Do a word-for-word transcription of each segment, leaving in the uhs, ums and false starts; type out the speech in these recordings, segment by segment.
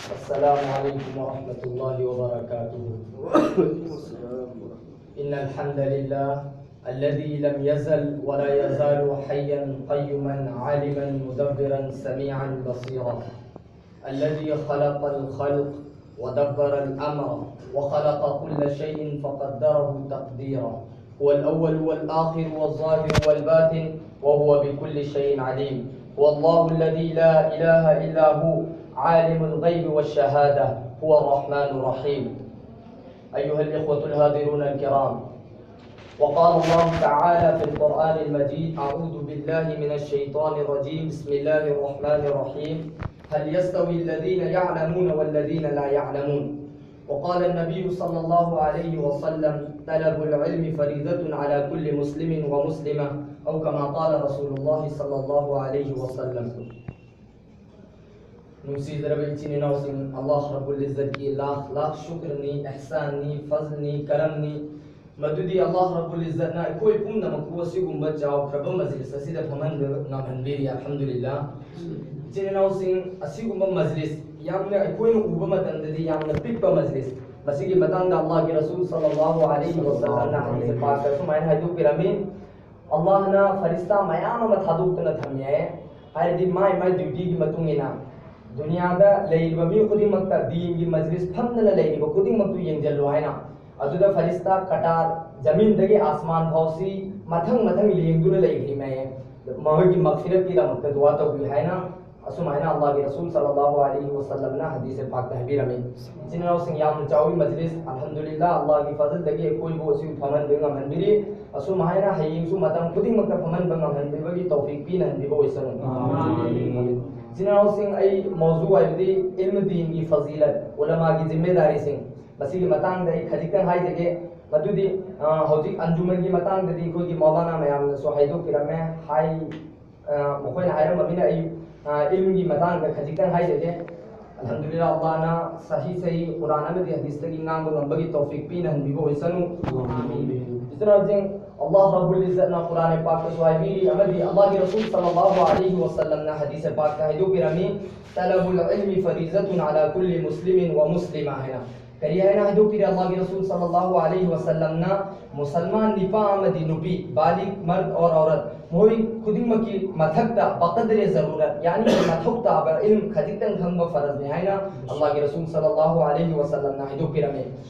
السلام عليكم ورحمة الله وبركاته. إن الحمد لله الذي لم يزل ولا يزال حيا قيما عالما مدبرا سميعا بصيرا، الذي خلق الخلق ودبر الأمر وخلق كل شيء فقدره تقديرا، هو الأول والآخر والظاهر والباطن وهو بكل شيء عليم، هو الله الذي لا إله إلا هو عالم الغيب والشهادة، هو الرحمن الرحيم. أيها الإخوة الحاضرون الكرام، وقال الله تعالى في القرآن المجيد: أعوذ بالله من الشيطان الرجيم، بسم الله الرحمن الرحيم، هل يستوي الذين يعلمون والذين لا يعلمون؟ وقال النبي صلى الله عليه وسلم: طلب العلم فريضة على كل مسلم ومسلمة، أو كما قال رسول الله صلى الله عليه وسلم. ꯅꯨꯡꯁꯤꯖꯔꯕ ꯏꯆꯤꯟ ꯏꯅꯥꯎꯁꯤꯡ, ꯑꯜꯂꯥꯍ ꯔꯕꯨꯜ ꯏꯖꯠꯀꯤ ꯂꯥꯈ ꯂꯥꯈ ꯁꯨꯀ꯭ꯔꯅꯤ, ꯑꯦꯍꯁꯥꯟꯅꯤ, ꯐꯖꯜꯅꯤ, ꯀꯔꯝꯅꯤ꯫ ꯃꯗꯨꯗꯤ ꯑꯜꯂꯥꯍ ꯔꯕꯨꯜ ꯏꯖꯠꯅ ꯑꯩꯈꯣꯏ ꯄꯨꯝꯅꯃꯛꯄꯨ ꯑꯁꯤꯒꯨꯝꯕ ꯆꯥꯎꯈ꯭ꯔꯕ ꯃꯖꯂꯤꯁ ꯑꯁꯤꯗ ꯐꯝꯍꯟꯕ ꯉꯝꯍꯟꯕꯤꯔꯤ꯫ ꯑꯜꯍꯝꯗꯨꯂꯤꯜꯂꯥꯍ꯫ ꯏꯆꯤꯟ ꯏꯅꯥꯎꯁꯤꯡ, ꯑꯁꯤꯒꯨꯝꯕ ꯃꯖꯂꯤꯁ, ꯌꯥꯝꯅ ꯑꯩꯈꯣꯏꯅ ꯎꯕ ꯃꯇꯝꯗꯗꯤ ꯌꯥꯝꯅ ꯄꯤꯛꯄ ꯃꯖꯂꯤꯁ, ꯃꯁꯤꯒꯤ ꯃꯇꯥꯡꯗ ꯑꯜꯂꯥꯍꯒꯤ ꯔꯁꯨꯜ ꯁꯜꯂꯜꯂꯥꯍꯨ ꯑꯂꯩꯍꯤ ꯋꯁꯜꯂꯝꯅ ꯍꯗꯤꯁ ꯄꯥꯛꯇ ꯁꯨꯃꯥꯏꯅ ꯍꯥꯏꯗꯣꯛꯄꯤꯔꯝꯃꯤ, ꯑꯜꯂꯥꯍꯅ ꯐꯔꯤꯁꯇꯥ ꯃꯌꯥꯝ ꯑꯃ ꯊꯥꯗꯣꯛꯇꯨꯅ ꯊꯝꯃꯤ ꯍꯥꯏ꯫ ꯍꯥꯏꯗꯤ ꯃꯥꯏ ꯃꯥꯏ ꯗ꯭ꯌꯨꯇꯤꯒꯤ ꯃꯇꯨꯡ ꯏꯟꯅ ꯗꯨꯅꯤꯌꯥꯗ ꯂꯩꯔꯤꯕ ꯃꯤ ꯈꯨꯗꯤꯡꯃꯛꯇ ꯗꯤꯟꯒꯤ ꯃꯖꯂꯤꯁ ꯐꯝꯗꯅ ꯂꯩꯔꯤꯕ ꯈꯨꯗꯤꯡꯃꯛꯇꯨ ꯌꯦꯡꯁꯤꯜꯂꯨ ꯍꯥꯏꯅ꯫ ꯑꯗꯨꯗ ꯐꯔꯤꯁꯇꯥ ꯀꯇꯥꯔ ꯖꯃꯤꯟꯗꯒꯤ ꯑꯥꯁꯃꯥꯟ ꯐꯥꯎꯁꯤ ꯃꯊꯪ ꯃꯊꯪ ꯂꯦꯡꯗꯨꯅ ꯂꯩꯈ꯭ꯔꯤꯃꯦ꯫ ꯃꯈꯣꯏꯒꯤ ꯃꯒꯐꯤꯔꯠꯀꯤꯗꯃꯛꯇ ꯗꯨꯋꯥ ꯇꯧꯕꯤ ꯍꯥꯏꯅ ꯑꯁꯨꯃꯥꯏꯅ ꯑꯜꯂꯥꯍꯒꯤ ꯔꯁꯨꯜ ꯁꯜꯂꯜꯂꯥꯍꯨ ꯑꯂꯩꯍꯤ ꯋꯁꯜꯂꯝꯅ ꯍꯗꯤꯁ ꯄꯥꯛꯇ ꯍꯥꯏꯕꯤꯔꯝꯃꯤ꯫ ꯏꯆꯤꯟ ꯏꯅꯥꯎꯁꯤꯡ, ꯌꯥꯝꯅ ꯆꯥꯎꯏ ꯃꯖꯂꯤꯁ꯫ ꯑꯜꯍꯝꯗꯨꯂꯤꯜꯂꯥꯍ, ꯑꯜꯂꯥꯍꯒꯤ ꯐꯖꯜꯗꯒꯤ ꯑꯩꯈꯣꯏꯕꯨ ꯑꯁꯤꯕꯨ ꯐꯝꯍꯟꯕ ꯉꯝꯍꯟꯕꯤꯔꯤ꯫ ꯑꯁꯨꯝ ꯍꯥꯏꯅ ꯍꯌꯦꯡꯁꯨ ꯃꯇꯝ ꯈꯨꯗꯤꯡꯃꯛꯇ ꯐꯝꯍꯟꯕ ꯉꯝꯍꯟꯕꯤꯕꯒꯤ ꯇꯧꯐꯤꯛ ꯄꯤꯅꯍꯟꯕꯤꯕ ꯑꯣꯏꯁꯅꯨ꯫ ꯏꯆꯤꯟ ꯏꯅꯥꯎꯁꯤꯡ, ꯑꯩ ꯃꯧꯖꯨ ꯍꯥꯏꯕꯗꯤ ꯏꯜꯃ ꯗꯤꯟꯒꯤ ꯐꯖꯤꯂꯠ, ꯎꯂꯃꯥꯒꯤ ꯖꯤꯝꯃꯦꯗꯥꯔꯤꯁꯤꯡ, ꯃꯁꯤꯒꯤ ꯃꯇꯥꯡꯗ ꯑꯩ ꯈꯖꯤꯛꯇꯪ ꯍꯥꯏꯖꯒꯦ꯫ ꯃꯗꯨꯗꯤ, ꯑ, ꯍꯧꯖꯤꯛ ꯑꯟꯖꯨꯃꯟꯒꯤ ꯃꯇꯥꯡꯗꯗꯤ ꯑꯩꯈꯣꯏꯒꯤ ꯃꯧꯂꯥꯅꯥ ꯃꯌꯥꯝꯅꯁꯨ ꯍꯥꯏꯗꯣꯛꯄꯤꯔꯝꯃꯦ꯫ ꯍꯥꯏ, ꯑ, ꯃꯈꯣꯏꯅ ꯍꯥꯏꯔꯝꯃꯕꯅꯤꯅ ꯑꯩ, ꯑ, ꯏꯜꯃꯒꯤ ꯃꯇꯥꯡꯗ ꯈꯖꯤꯛꯇꯪ ꯍꯥꯏꯖꯒꯦ꯫ ꯑꯜꯍꯝꯗꯨꯂꯤꯜꯂꯥꯍ, ꯑꯜꯂꯥꯍꯅ ꯁꯍꯤ ꯁꯍꯤ ꯀꯨꯔꯥꯟ ꯑꯃꯗꯤ ꯍꯗꯤꯁꯇꯒꯤ ꯉꯥꯡꯕ ꯉꯝꯕꯒꯤ ꯇꯧꯐꯤꯛ ꯄꯤꯅꯍꯟꯕꯤꯕ ꯑꯣꯏꯁꯅꯨ꯫ ꯏꯆꯤꯟ ꯏꯅꯥꯎꯁꯤꯡ, ꯑꯜꯂꯥꯍ ꯔꯕꯨꯜ ꯏꯖꯠꯅ ꯀꯨꯔꯥꯟ ꯄꯥꯛꯇꯁꯨ ꯍꯥꯏꯕꯤꯔꯤ ꯑꯃꯗꯤ ꯑꯜꯂꯥꯍꯒꯤ ꯔꯁꯨꯜ ꯁꯜꯂꯜꯂꯥꯍꯨ ꯑꯂꯩꯍꯤ ꯋꯁꯜꯂꯝꯅ ꯍꯗꯤꯁ ꯄꯥꯛꯇ ꯍꯥꯏꯗꯣꯛꯄꯤꯔꯝꯃꯤ, "ꯇꯂꯕꯨꯜ ꯏꯜꯃꯤ ꯐꯔꯤꯖꯇꯨꯟ ꯑꯂꯥ ꯀꯨꯜꯂꯤ ꯃꯨꯁꯂꯤꯃꯤꯟ ꯋ ꯃꯨꯁꯂꯤꯃꯥ" ꯍꯥꯏꯅ꯫ ꯀꯔꯤ ꯍꯥꯏꯅ ꯍꯥꯏꯗꯣꯛꯄꯤꯔꯦ ꯑꯜꯂꯥꯍꯒꯤ ꯔꯁꯨꯜ ꯁꯜꯂꯜꯂꯥꯍꯨ ꯑꯂꯩꯍꯤ ꯋꯁꯜꯂꯝꯅ? ꯃꯨꯁꯜꯃꯥꯟ ꯅꯨꯄꯥ ꯑꯃꯗꯤ ꯅꯨꯄꯤ, ꯕꯥꯂꯤꯒ ꯃꯔꯗ ꯑꯣꯔ ꯑꯧꯔꯠ, ꯃꯈꯣꯏ ꯈꯨꯗꯤꯡꯃꯛꯀꯤ ꯃꯊꯛꯇ ꯕꯀꯗꯔꯦ ꯖꯔꯨꯔꯠ, ꯌꯥꯅꯤ ꯃꯊꯧ ꯇꯥꯕ ꯏꯜꯝ ꯈꯖꯤꯛꯇꯪ ꯈꯪꯕ ꯐꯔꯖꯅꯤ ꯍꯥꯏꯅ ꯑꯜꯂꯥꯍꯒꯤ ꯔꯁꯨꯜ ꯁꯜꯂꯜꯂꯥꯍꯨ ꯑꯂꯩꯍꯤ ꯋꯁꯜꯂꯝꯅ ꯍꯥꯏꯗꯣꯛꯄꯤꯔꯝꯃꯤ꯫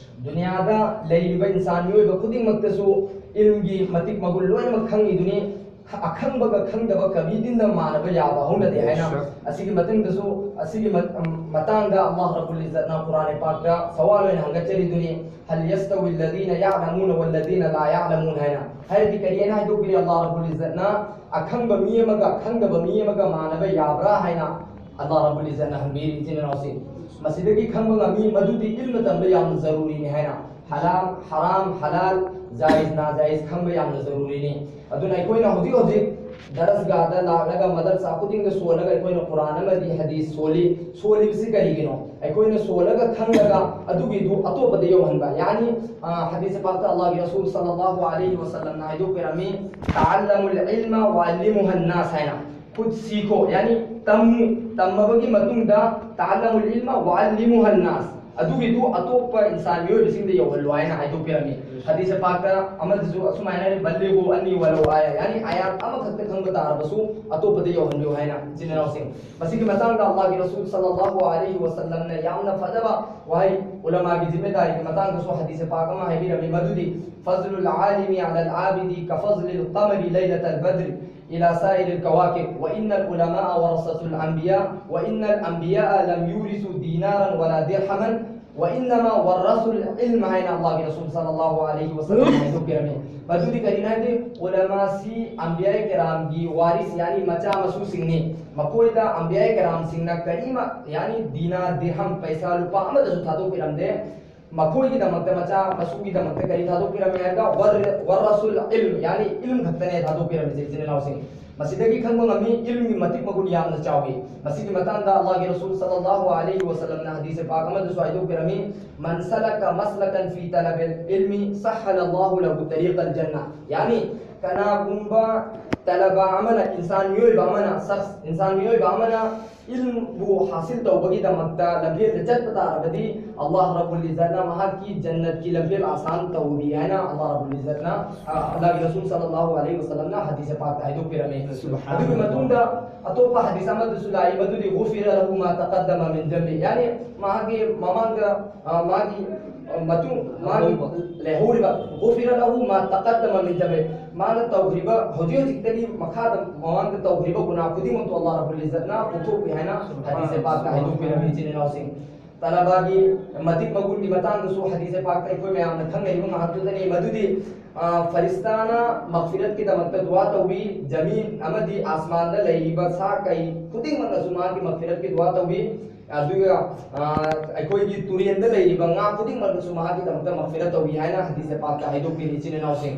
ꯗꯨꯅꯤꯌꯥꯗ ꯂꯩꯔꯤꯕ ꯏꯟꯁꯥꯟ ꯃꯤꯑꯣꯏꯕ ꯈꯨꯗꯤꯡꯃꯛꯇꯁꯨ ꯏꯜꯝꯒꯤ ꯃꯇꯤꯛ ꯃꯒꯨꯟ ꯂꯣꯏꯅꯃꯛ ꯈꯪꯉꯤꯗꯨꯅꯤ꯫ ꯑꯈꯪꯕꯒ ꯈꯪꯗꯕ ꯀꯕꯤꯗꯤꯟꯗ ꯃꯥꯟꯅꯕ ꯌꯥꯕ ꯍꯧꯅꯗꯦ ꯍꯥꯏꯅ꯫ ꯑꯁꯤꯒꯤ ꯃꯇꯨꯡꯗꯁꯨ, ꯑꯁꯤꯒꯤ ꯃꯠ-, ꯃꯇꯥꯡꯗ ꯑꯜꯂꯥꯍ ꯔꯕꯨꯜ ꯏꯖꯠꯅ ꯀꯨꯔꯥꯟ ꯄꯥꯛꯇ ꯁꯋꯥꯜ ꯑꯣꯏꯅ ꯍꯪꯒꯠꯆꯔꯤꯗꯨꯅꯤ, "ꯍꯜ ꯌꯁꯇꯋꯤ ꯑꯜꯂꯗꯤꯅ ꯌꯥꯂꯃꯨꯅ ꯋꯜꯂꯗꯤꯅ ꯂꯥ ꯌꯥꯂꯃꯨꯟ" ꯍꯥꯏꯅ꯫ ꯍꯥꯏꯔꯗꯤ ꯀꯔꯤ ꯍꯥꯏꯅ ꯍꯥꯏꯗꯣꯛꯄꯤꯔꯤ ꯑꯜꯂꯥꯍ ꯔꯕꯨꯜ ꯏꯖꯠꯅ? ꯑꯈꯪꯕ ꯃꯤ ꯑꯃꯒ ꯈꯪꯗꯕ ꯃꯤ ꯑꯃꯒ ꯃꯥꯟꯅꯕ ꯌꯥꯕ꯭ꯔꯥ ꯍꯥꯏꯅ ꯑꯜꯂꯥꯍ ꯔꯕꯨꯜ ꯏꯖꯠꯅ ꯍꯪꯕꯤꯔꯤ, ꯏꯆꯤꯟ ꯏꯅꯥꯎꯁꯤꯡ꯫ ꯃꯁꯤꯗꯒꯤ ꯈꯪꯕ ꯉꯝꯃꯤ ꯃꯗꯨꯗꯤ ꯏꯜꯃ ꯇꯝꯕ ꯌꯥꯝꯅ ꯖꯔꯨꯔꯤꯅꯤ ꯍꯥꯏꯅ꯫ ꯍꯂꯥꯜ, ꯍꯔꯥꯝ, ꯍꯂꯥꯜ, ꯖꯥꯏꯖ, ꯅꯥꯖꯥꯏꯖ ꯈꯪꯕ ꯌꯥꯝꯅ ꯖꯔꯨꯔꯤꯅꯤ꯫ ꯑꯗꯨꯅ ꯑꯩꯈꯣꯏꯅ ꯍꯧꯖꯤꯛ ꯍꯧꯖꯤꯛ ꯗꯔꯁꯒꯥꯍꯗ ꯂꯥꯛꯂꯒ, ꯃꯗꯔꯁꯥ ꯈꯨꯗꯤꯡꯗ ꯁꯣꯜꯂꯒ ꯑꯩꯈꯣꯏꯅ ꯀꯨꯔꯥꯟ ꯑꯃꯗꯤ ꯍꯗꯤꯁ ꯁꯣꯜꯂꯤ꯫ ꯁꯣꯜꯂꯤꯕꯁꯤ ꯀꯔꯤꯒꯤꯅꯣ? ꯑꯩꯈꯣꯏꯅ ꯁꯣꯜꯂꯒ ꯈꯪꯂꯒ ꯑꯗꯨꯒꯤꯗꯨ ꯑꯇꯣꯞꯄꯗ ꯌꯧꯍꯟꯕ꯫ ꯌꯥꯅꯤ, ꯑ, ꯍꯗꯤꯁ ꯄꯥꯛꯇ ꯑꯜꯂꯥꯍꯒꯤ ꯔꯁꯨꯜ ꯁꯜꯂꯜꯂꯥꯍꯨ ꯑꯂꯩꯍꯤ ꯋꯁꯜꯂꯝꯅ ꯍꯥꯏꯗꯣꯛꯄꯤꯔꯝꯃꯤ, "ꯇꯥꯜꯂꯃꯨꯜ ꯏꯜꯃ ꯋꯥꯜꯂꯤꯃꯨꯍꯟ ꯅꯥꯁ" ꯍꯥꯏꯅ꯫ ꯈꯨꯠ ꯁꯤꯈꯣ, ꯌꯥꯅꯤ ꯇꯝꯃꯨ, ꯇꯝꯃꯕꯒꯤ ꯃꯇꯨꯡꯗ "ꯇꯥꯜꯂꯃꯨꯜ ꯏꯜꯃ ꯋꯥꯜꯂꯤꯃꯨꯍꯟ ꯅꯥꯁ", ꯑꯗꯨꯒꯤꯗꯨ ꯑꯇꯣꯞꯄ ꯏꯟꯁꯥꯟ ꯃꯤꯑꯣꯏꯕꯁꯤꯡꯗ ꯌꯧꯍꯜꯂꯨ ꯍꯥꯏꯅ ꯍꯥꯏꯗꯣꯛꯄꯤꯔꯝꯃꯤ꯫ ꯍꯗꯤꯁ ꯄꯥꯛꯇ ꯑꯃꯗꯁꯨ ꯑꯁꯨꯃꯥꯏꯅ ꯍꯥꯏꯔꯤ, "ꯕꯜꯂꯤꯒꯨ ꯑꯟꯅꯤ ꯋꯥꯂꯧ ꯑꯥꯌꯥ", ꯌꯥꯅꯤ ꯑꯥꯌꯥꯠ ꯑꯃꯈꯛꯇ ꯈꯪꯕ ꯇꯥꯔꯕꯁꯨ ꯑꯇꯣꯞꯄꯗ ꯌꯧꯍꯟꯕꯤꯌꯨ ꯍꯥꯏꯅ꯫ ꯏꯆꯤꯟ ꯏꯅꯥꯎꯁꯤꯡ, ꯃꯁꯤꯒꯤ ꯃꯇꯥꯡꯗ ꯑꯜꯂꯥꯍꯒꯤ ꯔꯁꯨꯜ ꯁꯜꯂꯜꯂꯥꯍꯨ ꯑꯂꯩꯍꯤ ꯋꯁꯜꯂꯝꯅ ꯌꯥꯝꯅ ꯐꯖꯕ ꯋꯥꯍꯩ, ꯎꯂꯃꯥꯒꯤ ꯖꯤꯝꯃꯦꯗꯥꯔꯤꯒꯤ ꯃꯇꯥꯡꯗꯁꯨ ꯍꯗꯤꯁ ꯄꯥꯛ ꯑꯃ ꯍꯥꯏꯕꯤꯔꯝꯃꯤ, ꯃꯗꯨꯗꯤ, "ꯐꯖꯂꯨꯜ ꯑꯥꯂꯤꯃꯤ ꯑꯂꯜ ꯑꯥꯕꯤꯗꯤ ꯀꯐꯖꯂꯤꯜ ꯀꯃꯔꯤ ꯂꯩꯂꯇꯜ ꯕꯗ꯭ꯔꯤ ꯏꯂꯥ ꯁꯥꯏꯔꯤꯜ ꯀꯋꯥꯀꯤꯕ, ꯋ ꯏꯟꯅꯜ ꯎꯂꯃꯥ ꯋꯔꯁꯥꯇꯨꯜ ꯑꯟꯕꯤꯌꯥ, ꯋ ꯏꯟꯅꯜ ꯑꯟꯕꯤꯌꯥ ꯂꯝ ꯌꯨꯔꯤꯁꯨ ꯗꯤꯅꯥꯔꯟ ꯋꯂꯥ ꯗꯤꯔꯍꯃꯟ, ꯋ ꯏꯟꯅꯃꯥ ꯋꯔꯔꯁꯨꯜ ꯏꯜꯃ" ꯍꯥꯏꯅ ꯑꯜꯂꯥꯍꯒꯤ ꯔꯁꯨꯜ ꯁꯜꯂꯜꯂꯥꯍꯨ ꯑꯂꯩꯍꯤ ꯋꯁꯜꯂꯝꯅ ꯍꯥꯏꯗꯣꯛꯄꯤꯔꯝꯃꯤ꯫ ꯃꯗꯨꯗꯤ ꯀꯔꯤꯅꯣ ꯍꯥꯏꯕꯗꯤ, ꯎꯂꯃꯥꯁꯤ ꯑꯟꯕꯤꯌꯥ ꯀꯤꯔꯥꯝꯒꯤ ꯋꯥꯔꯤꯁ, ꯌꯥꯅꯤ ꯃꯆꯥ ꯃꯁꯨꯁꯤꯡꯅꯤ꯫ ꯃꯈꯣꯏꯗ ꯑꯟꯕꯤꯌꯥ ꯀꯤꯔꯥꯝꯁꯤꯡꯅ ꯀꯔꯤꯃ, ꯌꯥꯅꯤ ꯗꯤꯅꯥꯔ, ꯗꯤꯔꯍꯝ, ꯄꯩꯁꯥ ꯂꯨꯄꯥ ꯑꯃꯗꯁꯨ ꯊꯥꯗꯣꯛꯄꯤꯔꯝꯗꯦ꯫ ꯃꯈꯣꯏꯒꯤꯗꯃꯛꯇ, ꯃꯆꯥ ꯃꯁꯨꯒꯤꯗꯃꯛꯇ ꯀꯔꯤ ꯊꯥꯗꯣꯛꯄꯤꯔꯝꯃꯤ ꯍꯥꯏꯕꯗ, ꯋꯔ-, ꯋꯔꯔꯁꯨꯜ ꯏꯜꯝ, ꯌꯥꯅꯤ ꯏꯜꯝ ꯈꯛꯇꯅꯦ ꯊꯥꯗꯣꯛꯄꯤꯔꯝꯃꯤꯁꯦ, ꯏꯆꯤꯟ ꯏꯅꯥꯎꯁꯤꯡ꯫ ꯃꯁꯤꯗꯒꯤ ꯈꯪꯕ ꯉꯝꯃꯤ, ꯏꯜꯝꯒꯤ ꯃꯇꯤꯛ ꯃꯒꯨꯟ ꯌꯥꯝꯅ ꯆꯥꯎꯏ꯫ ꯃꯁꯤꯒꯤ ꯃꯇꯥꯡꯗ ꯑꯜꯂꯥꯍꯒꯤ ꯔꯁꯨꯜ ꯁꯜꯂꯜꯂꯥꯍꯨ ꯑꯂꯩꯍꯤ ꯋꯁꯜꯂꯝꯅ ꯍꯗꯤꯁ ꯄꯥꯛ ꯑꯃꯗꯁꯨ ꯍꯥꯏꯗꯣꯛꯄꯤꯔꯝꯃꯤ, "ꯃꯟ ꯁꯂꯀ ꯃꯁꯂꯀꯟ ꯐꯤ ꯇꯂꯕꯤꯜ ꯏꯜꯃꯤ ꯁꯍꯍꯂꯜꯂꯥꯍꯨ ꯂꯍꯨ ꯇꯔꯤꯀꯜ ꯖꯟꯅ"꯫ ꯌꯥꯅꯤ, ꯀꯅꯥꯒꯨꯝꯕ ꯇꯂꯕ ꯑꯃꯅ, ꯏꯟꯁꯥꯟ ꯃꯤꯑꯣꯏꯕ ꯑꯃꯅ, ꯁꯈꯁ, ꯏꯟꯁꯥꯟ ꯃꯤꯑꯣꯏꯕ ꯑꯃꯅ ꯏꯜꯝꯕꯨ ꯍꯥꯁꯤꯜ ꯇꯧꯕꯒꯤꯗꯃꯛꯇ ꯂꯝꯐꯦꯜꯗ ꯆꯠꯄ ꯇꯥꯔꯕꯗꯤ, ꯑꯜꯂꯥꯍ ꯔꯕꯨꯜ ꯏꯖꯠꯅ ꯃꯍꯥꯛꯀꯤ ꯖꯟꯅꯠꯀꯤ ꯂꯝꯐꯦꯜ ꯑꯁꯥꯟ ꯇꯧꯕꯤ ꯍꯥꯏꯅ ꯑꯜꯂꯥꯍ ꯔꯕꯨꯜ ꯏꯖꯠꯅ, ꯑ, ꯑꯜꯂꯥꯍꯒꯤ ꯔꯁꯨꯜ ꯁꯜꯂꯜꯂꯥꯍꯨ ꯑꯂꯩꯍꯤ ꯋꯁꯜꯂꯝꯅ ꯍꯗꯤꯁ ꯄꯥꯛꯇ ꯍꯥꯏꯗꯣꯛꯄꯤꯔꯝꯃꯤ꯫ ꯁꯨꯕꯍꯥꯅꯜꯂꯥꯍ꯫ ꯑꯗꯨꯒꯤ ꯃꯇꯨꯡꯗ ꯑꯇꯣꯞꯄ ꯍꯗꯤꯁ ꯑꯃꯗꯁꯨ ꯂꯥꯛꯏ, ꯃꯗꯨꯗꯤ "ꯒꯨꯐꯤꯔ ꯂꯍꯨ ꯃꯥ ꯇꯀꯗꯗꯃ ꯃꯤꯟ ꯖꯝꯕꯤ", ꯌꯥꯅꯤ, ꯃꯍꯥꯛꯀꯤ ꯃꯃꯥꯡꯗ, ꯑ, ꯃꯥꯒꯤ, ꯑ, ꯃꯇꯨꯡ, ꯃꯥꯒꯤ ꯂꯩꯍꯧꯕ꯫ ꯂꯩꯍꯧꯔꯤꯕ, "ꯒꯨꯐꯤꯔ ꯂꯍꯨ ꯃꯥ ꯇꯀꯗꯗꯃ ꯃꯤꯟ ꯖꯝꯕꯤ", ꯃꯥꯅ ꯇꯧꯈ꯭ꯔꯤꯕ, ꯍꯧꯖꯤꯛ ꯍꯧꯖꯤꯛꯇꯒꯤ ꯃꯈꯥꯗ ꯃꯃꯥꯡꯗ ꯇꯧꯈ꯭ꯔꯤꯕ ꯒꯨꯅꯥ ꯈꯨꯗꯤꯡꯃꯛꯇꯨ ꯑꯜꯂꯥꯍ ꯔꯕꯨꯜ ꯏꯖꯠꯅ ꯄꯨꯊꯣꯛꯄꯤ ꯍꯥꯏꯅ ꯍꯗꯤꯁ ꯄꯥꯛꯇ ꯍꯥꯏꯗꯣꯛꯄꯤꯔꯝꯃꯤ, ꯏꯆꯤꯟ ꯏꯅꯥꯎꯁꯤꯡ꯫ ꯇꯂꯕꯥꯒꯤ ꯃꯇꯤꯛ ꯃꯒꯨꯟꯒꯤ ꯃꯇꯥꯡꯗꯁꯨ ꯍꯗꯤꯁ ꯄꯥꯛꯇ ꯑꯩꯈꯣꯏ ꯃꯌꯥꯝꯅ ꯈꯪꯅꯔꯤꯕ ꯉꯥꯏꯍꯥꯛꯇꯨꯗꯅꯤ, ꯃꯗꯨꯗꯤ, ꯑ, ꯐꯔꯤꯁꯇꯥꯅ ꯃꯒꯐꯤꯔꯠꯀꯤꯗꯃꯛꯇ ꯗꯨꯋꯥ ꯇꯧꯕꯤ, ꯖꯃꯤꯟ ꯑꯃꯗꯤ ꯑꯁꯃꯥꯟꯗ ꯂꯩꯔꯤꯕ ꯁꯥ ꯀꯩ ꯈꯨꯗꯤꯡꯃꯛꯅꯁꯨ ꯃꯍꯥꯛꯀꯤ ꯃꯒꯐꯤꯔꯠꯀꯤ ꯗꯨꯋꯥ ꯇꯧꯕꯤ, ꯑꯗꯨꯒ, ꯑ, ꯑꯩꯈꯣꯏꯒꯤ ꯇꯨꯔꯦꯟꯗ ꯂꯩꯔꯤꯕ ꯉꯥ ꯈꯨꯗꯤꯡꯃꯛꯅꯁꯨ ꯃꯍꯥꯛꯀꯤꯗꯃꯛꯇ ꯃꯒꯐꯤꯔꯠ ꯇꯧꯕꯤ ꯍꯥꯏꯅ ꯍꯗꯤꯁ ꯄꯥꯛꯇ ꯍꯥꯏꯗꯣꯛꯄꯤꯔꯤ, ꯏꯆꯤꯟ ꯏꯅꯥꯎꯁꯤꯡ꯫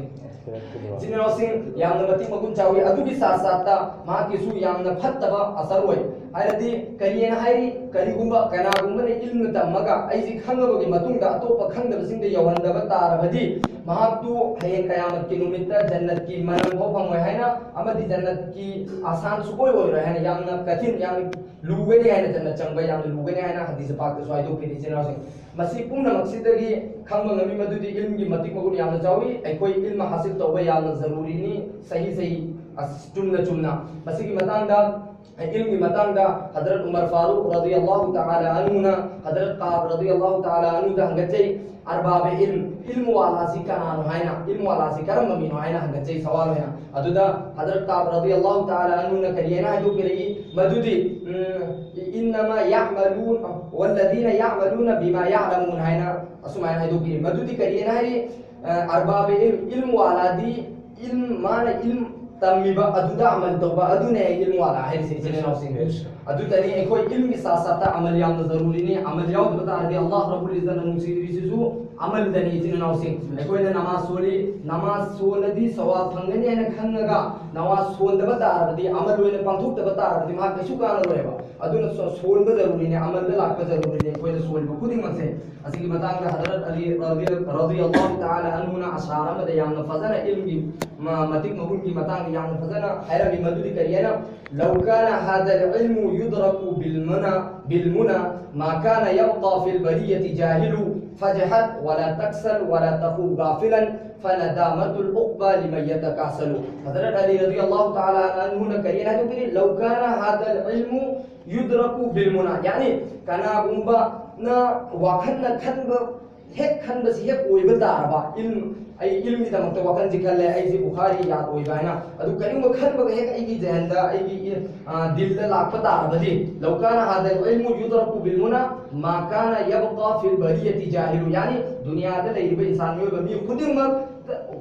ꯏꯆꯤꯟ ꯏꯅꯥꯎꯁꯤꯡ, ꯌꯥꯝꯅ ꯃꯇꯤꯛ ꯃꯒꯨꯟ ꯆꯥꯎꯏ꯫ ꯑꯗꯨꯒꯤ ꯁꯥꯠ ꯁꯥꯠꯇ ꯃꯍꯥꯛꯀꯤꯁꯨ ꯌꯥꯝꯅ ꯐꯠꯇꯕ ꯑꯁꯔ ꯑꯣꯏ꯫ ꯍꯥꯏꯔꯗꯤ ꯀꯔꯤꯅ ꯍꯥꯏꯔꯤ? ꯀꯔꯤꯒꯨꯝꯕ ꯀꯅꯥꯒꯨꯝꯕꯅ ꯏꯜꯃ ꯇꯝꯃꯒ ꯑꯩꯁꯤ ꯈꯪꯉꯕꯒꯤ ꯃꯇꯨꯡꯗ ꯑꯇꯣꯞꯄ ꯈꯪꯗꯕꯁꯤꯡꯗ ꯌꯧꯍꯟꯗꯕ ꯇꯥꯔꯕꯗꯤ, ꯃꯍꯥꯛꯇꯨ ꯍꯌꯦꯡ ꯀꯌꯥꯃꯠꯀꯤ ꯅꯨꯃꯤꯠꯇ ꯖꯟꯅꯠꯀꯤ ꯃꯅꯝ ꯐꯥꯎ ꯐꯪꯉꯣꯏ ꯍꯥꯏꯅ, ꯑꯃꯗꯤ ꯖꯟꯅꯠꯀꯤ ꯑꯁꯥꯟ ꯁꯨꯛꯑꯣꯏ ꯑꯣꯏꯔꯣꯏ ꯍꯥꯏꯅ, ꯌꯥꯝꯅ ꯀꯊꯤꯟ, ꯌꯥꯝꯅ ꯂꯨꯒꯅꯤ ꯍꯥꯏꯅ, ꯖꯟꯅꯠ ꯆꯪꯕ ꯌꯥꯝꯅ ꯂꯨꯒꯅꯤ ꯍꯥꯏꯅ ꯍꯗꯤꯁ ꯄꯥꯛꯇꯁꯨ ꯍꯥꯏꯗꯣꯛꯄꯤꯔꯤ, ꯏꯆꯤꯟ ꯏꯅꯥꯎꯁꯤꯡ꯫ ꯃꯁꯤ ꯄꯨꯝꯅꯃꯛꯁꯤꯗꯒꯤ ꯈꯪꯕ ꯉꯝꯃꯤ ꯃꯗꯨꯗꯤ ꯏꯜꯝꯒꯤ ꯃꯇꯤꯛ ꯃꯒꯨꯟ ꯌꯥꯝꯅ ꯆꯥꯎꯏ꯫ ꯑꯩꯈꯣꯏ ꯏꯜꯝ ꯍꯥꯁꯤꯜ ꯇꯧꯕ ꯌꯥꯝꯅ ꯖꯔꯨꯔꯤꯅꯤ, ꯁꯍꯤ ꯁꯍꯤ, ꯑꯁ, ꯆꯨꯝꯅ ꯆꯨꯝꯅ꯫ ꯃꯁꯤꯒꯤ ꯃꯇꯥꯡꯗ, ꯏꯜꯝꯒꯤ ꯃꯇꯥꯡꯗ ꯍꯗꯔꯠ ꯎꯃꯔ ꯐꯥꯔꯨꯛ ꯔꯗꯤꯌꯜꯂꯥꯍꯨ ꯇꯥꯂꯥ ꯑꯟꯍꯨꯅ ꯍꯗꯔꯠ ꯀꯥꯕ ꯔꯗꯤꯌꯜꯂꯥꯍꯨ ꯇꯥꯂꯥ ꯑꯟꯍꯨꯗ ꯍꯪꯒꯠꯆꯩ, "ꯑꯔꯕꯥꯕ ꯏꯜꯝ, ꯏꯜꯝ ꯋꯥꯂꯥꯁꯤ ꯀꯅꯥꯅꯣ?" ꯍꯥꯏꯅ, "ꯏꯜꯝ ꯋꯥꯂꯥꯁꯤ ꯀꯔꯝꯕ ꯃꯤꯅꯣ?" ꯍꯥꯏꯅ ꯍꯪꯒꯠꯆꯩ ꯁꯋꯥꯜ ꯑꯣꯏꯅ꯫ ꯑꯗꯨꯗ ꯍꯗꯔꯠ ꯀꯥꯕ ꯔꯗꯤꯌꯜꯂꯥꯍꯨ ꯇꯥꯂꯥ ꯑꯟꯍꯨꯅ ꯀꯔꯤ ꯍꯥꯏꯅ ꯍꯥꯏꯗꯣꯛꯄꯤꯔꯛꯏ? ꯃꯗꯨꯗꯤ, ꯎꯝ, "ꯏꯟꯅꯃꯥ ꯌꯥꯃꯂꯨꯟ, ꯋꯜꯂꯗꯤꯅ ꯌꯥꯃꯂꯨꯅ ꯕꯤꯃꯥ ꯌꯥꯂꯃꯨꯟ" ꯍꯥꯏꯅ ꯑꯁꯨꯃꯥꯏꯅ ꯍꯥꯏꯗꯣꯛꯄꯤꯔꯤ꯫ ꯃꯗꯨꯗꯤ ꯀꯔꯤ ꯍꯥꯏꯅ ꯍꯥꯏꯔꯤ? ꯑ, ꯑꯔꯕꯥꯕ ꯏꯜꯝ, ꯏꯜꯝ ꯋꯥꯂꯥꯗꯤ ꯏꯜꯝ, ꯃꯥꯅ ꯏꯜꯝ ꯇꯝꯃꯤꯕ ꯑꯗꯨꯗ ꯑꯃꯜ ꯇꯧꯕ ꯑꯗꯨꯅꯦ ꯏꯜꯝ ꯋꯥꯂꯥ ꯍꯥꯏꯔꯤꯁꯦ, ꯏꯆꯤꯟ ꯏꯅꯥꯎꯁꯤꯡ꯫ ꯑꯗꯨꯇꯅꯤ, ꯑꯩꯈꯣꯏ ꯏꯜꯝꯒꯤ ꯁꯥꯠ ꯁꯥꯠꯇ ꯑꯃꯜ ꯌꯥꯝꯅ ꯖꯔꯨꯔꯤꯅꯤ꯫ ꯑꯃꯜ ꯌꯥꯎꯗꯕ ꯇꯥꯔꯗꯤ ꯑꯜꯂꯥꯍ ꯔꯕꯨꯜ ꯏꯖꯠꯅ ꯅꯨꯡꯁꯤꯗ꯭ꯔꯤꯁꯤꯁꯨ ꯑꯃꯜꯗꯅꯤ꯫ ꯏꯆꯤꯟ ꯏꯅꯥꯎꯁꯤꯡ, ꯑꯩꯈꯣꯏꯅ ꯅꯃꯥꯖ ꯁꯣꯜꯂꯤ, ꯅꯃꯥꯖ ꯁꯣꯜꯂꯗꯤ ꯁꯋꯥꯕ ꯐꯪꯒꯅꯤ ꯍꯥꯏꯅ ꯈꯪꯉꯒ ꯅꯃꯥꯖ ꯁꯣꯟꯗꯕ ꯇꯥꯔꯕꯗꯤ, ꯑꯃꯜ ꯑꯣꯏꯅ ꯄꯥꯡꯊꯣꯛꯇꯕ ꯇꯥꯔꯕꯗꯤ ꯃꯍꯥꯛ ꯀꯩꯁꯨ ꯀꯥꯟꯅꯔꯣꯏꯕ꯫ ꯑꯗꯨꯅ ꯁꯣ-, ꯁꯣꯟꯕ ꯖꯔꯨꯔꯤꯅꯤ, ꯑꯃꯜꯗ ꯂꯥꯛꯄ ꯖꯔꯨꯔꯤꯅꯤ ꯑꯩꯈꯣꯏꯅ ꯁꯣꯜꯂꯤꯕ ꯈꯨꯗꯤꯡꯃꯛꯁꯦ꯫ ꯑꯁꯤꯒꯤ ꯃꯇꯥꯡꯗ ꯍꯖꯔꯠ ꯑꯂꯤ ꯔꯗꯤ-, ꯔꯗꯤꯌꯜꯂꯥꯍꯨ ꯇꯥꯂꯥ ꯑꯟꯍꯨꯅ ꯑꯁꯥꯔ ꯑꯃꯗ ꯌꯥꯝꯅ ꯐꯖꯅ ꯏꯜꯝꯒꯤ ꯃ-, ꯃꯇꯤꯛ ꯃꯒꯨꯟꯒꯤ ꯃꯇꯥꯡꯗ ꯌꯥꯝꯅ ꯐꯖꯅ ꯍꯥꯏꯔꯝꯃꯤ꯫ ꯃꯗꯨꯗꯤ ꯀꯔꯤ ꯍꯥꯏꯅ, "لو كان هذا العلم يدرك بالمنى، بالمنى، ما كان يبقى في البرية جاهل، فاجهد ولا تكسل ولا تخو غافلا، فندامة العقبى لمن يتكاسل." ꯍꯖꯔꯠ ꯑꯂꯤ ꯔꯗꯤꯌꯜꯂꯥꯍꯨ ꯇꯥꯂꯥ ꯑꯟꯍꯨꯅ ꯀꯔꯤ ꯍꯥꯏꯅ ꯍꯥꯏꯗꯣꯛꯄꯤꯔꯤ? "لو كان هذا العلم يدرك بالمنى"꯫ ꯌꯥꯅꯤ, ꯀꯅꯥꯒꯨꯝꯕꯅ ꯋꯥꯈꯜꯅ ꯈꯟꯕ, ꯍꯦꯛ ꯈꯟꯕꯁꯤ ꯍꯦꯛ ꯑꯣꯏꯕ ꯇꯥꯔꯕ, ꯏꯜꯝ, ꯑꯩ ꯏꯜꯝꯒꯤꯗꯃꯛꯇ ꯋꯥꯈꯜꯁꯤ ꯈꯜꯂꯦ, ꯑꯩꯁꯤ ꯕꯨꯈꯥꯔꯤ ꯌꯥꯗ ꯑꯣꯏꯕ ꯍꯥꯏꯅ, ꯑꯗꯨ ꯀꯔꯤꯒꯨꯝꯕ ꯈꯟꯕꯒ ꯍꯦꯛ ꯑꯩꯒꯤ ꯖꯍꯟꯗ, ꯑꯩꯒꯤ, ꯑ, ꯗꯤꯜꯗ ꯂꯥꯛꯄ ꯇꯥꯔꯕꯗꯤ, "لو كان هذا العلم يدرك بالمنى ما كان يبقى في البرية جاهل"꯫ ꯌꯥꯅꯤ, ꯗꯨꯅꯤꯌꯥꯗ ꯂꯩꯔꯤꯕ ꯏꯟꯁꯥꯟ ꯃꯤꯑꯣꯏꯕ ꯃꯤ ꯈꯨꯗꯤꯡꯃꯛ,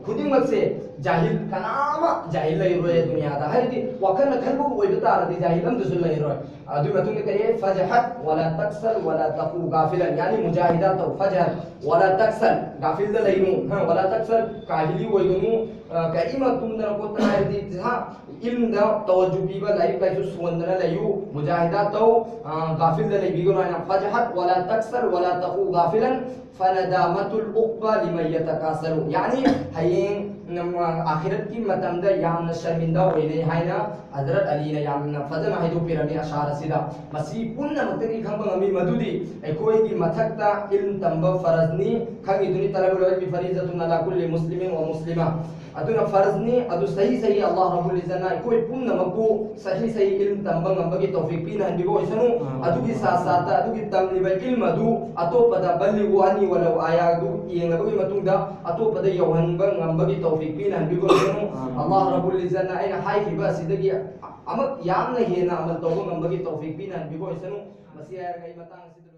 ꯈꯨꯗꯤꯡꯃꯛꯁꯦ ꯖꯥꯍꯤꯜ, ꯀꯅꯥ ꯑꯃ ꯖꯥꯍꯤꯜ ꯂꯩꯔꯣꯏ ꯗꯨꯅꯤꯌꯥꯗ꯫ ꯍꯥꯏꯗꯤ ꯋꯥꯈꯜꯅ ꯈꯟꯕꯕꯨ ꯑꯣꯏꯕ ꯇꯥꯔꯗꯤ ꯖꯥꯍꯤꯜ ꯑꯝꯇꯁꯨ ꯂꯩꯔꯣꯏ꯫ ꯑꯗꯨꯒꯤ ꯃꯇꯨꯡꯗ ꯀꯔꯤ? "فاجهد ولا تكسل ولا تخو غافلا"꯫ ꯌꯥꯅꯤ, ꯃꯨꯖꯥꯍꯤꯗꯥ ꯇꯧ꯫ "فاجهد ولا تكسل"꯫ ꯒꯥꯐꯤꯜꯗ ꯂꯩꯅꯨ꯫ ꯍ, "ولا تكسل"꯫ ꯀꯥꯍꯤꯂꯤ ꯑꯣꯏꯒꯅꯨ꯫ ꯑ, ꯀꯔꯤꯃ ꯇꯨꯝꯗꯅ ꯈꯣꯠꯇꯅ ꯍꯥꯏꯕꯗꯤ, ꯍ, ꯏꯜꯝꯗ ꯇꯋꯖꯨ ꯄꯤꯕ, ꯂꯥꯏꯔꯤꯛ ꯂꯥꯏꯁꯨ ꯁꯣꯟꯗꯅ ꯂꯩꯌꯨ꯫ ꯃꯨꯖꯥꯍꯤꯗꯥ ꯇꯧ꯫ ꯑ, ꯒꯥꯐꯤꯜꯗ ꯂꯩꯕꯤꯒꯅꯨ ꯍꯥꯏꯅ꯫ "فاجهد ولا تكسل ولا تخو غافلا، فندامة العقبى لمن يتكاسل"꯫ ꯌꯥꯅꯤ, ꯍꯌꯦꯡ ꯅꯪ ꯑꯥꯈꯤꯔꯠꯀꯤ ꯃꯇꯝꯗ ꯌꯥꯝꯅ ꯁꯔꯃꯤꯟꯗꯥ ꯑꯣꯏꯅꯩ ꯍꯥꯏꯅ ꯍꯖꯔꯠ ꯑꯂꯤꯅ ꯌꯥꯝꯅ ꯐꯖꯅ ꯍꯥꯏꯗꯣꯛꯄꯤꯔꯝꯃꯤ ꯑꯁꯥꯔ ꯑꯁꯤꯗ꯫ ꯃꯁꯤ ꯄꯨꯝꯅꯃꯛꯇꯒꯤ ꯈꯪꯕ ꯉꯝꯃꯤ ꯃꯗꯨꯗꯤ ꯑꯩꯈꯣꯏꯒꯤ ꯃꯊꯛꯇ ꯏꯜꯝ ꯇꯝꯕ ꯐꯔꯖꯅꯤ, ꯈꯪꯉꯤꯗꯨꯅꯤ, "طلب العلم فريضة على كل مسلم ومسلمة"꯫ ꯑꯗꯨꯅ ꯐꯔꯖꯅꯤ, ꯑꯗꯨ ꯁꯍꯤ ꯁꯍꯤ ꯑꯜꯂꯥꯍ ꯔꯕꯨꯜ ꯏꯖꯠꯅ ꯑꯩꯈꯣꯏ ꯄꯨꯝꯅꯃꯛꯄꯨ ꯁꯍꯤ ꯁꯍꯤ ꯏꯜꯝ ꯇꯝꯕ ꯉꯝꯕꯒꯤ ꯇꯧꯐꯤꯛ ꯄꯤꯅꯍꯟꯕꯤꯕ ꯑꯣꯏꯁꯅꯨ꯫ ꯑꯥꯃꯤꯟ꯫ ꯑꯗꯨꯒꯤ ꯁꯥꯠ ꯁꯥꯠꯇ ꯑꯗꯨꯒꯤ ꯇꯝꯂꯤꯕ ꯏꯜꯝ ꯑꯗꯨ ꯑꯇꯣꯞꯄꯗ "بلغوا عني ولو آية" ꯑꯗꯨ ꯌꯦꯡꯂꯕꯒꯤ ꯃꯇꯨꯡꯗ ꯑꯇꯣꯞꯄꯗ ꯌꯧꯍꯟꯕ ꯉꯝꯕꯒꯤ ꯇꯧꯐꯤꯛ ꯄꯤꯅꯍꯟꯕꯤꯕ ꯑꯣꯏꯁꯅꯨ꯫ ꯑꯥꯃꯤꯟ꯫ ꯑꯜꯂꯥꯍ ꯔꯕꯨꯜ ꯏꯖꯠꯅ ꯑꯩꯅ ꯍꯥꯏꯈꯤꯕ ꯑꯁꯤꯗꯒꯤ ꯑꯃꯨꯛ ꯌꯥꯝꯅ ꯍꯦꯟꯅ ꯑꯃꯜ ꯇꯧꯕ ꯉꯝꯕꯒꯤ ꯇꯧꯐꯤꯛ ꯄꯤꯅꯍꯟꯕꯤꯕ ꯑꯣꯏꯁꯅꯨ꯫ ꯃꯁꯤ ꯍꯥꯏꯔꯒ ꯑꯩ ꯃꯇꯥꯡ ꯑꯁꯤꯗ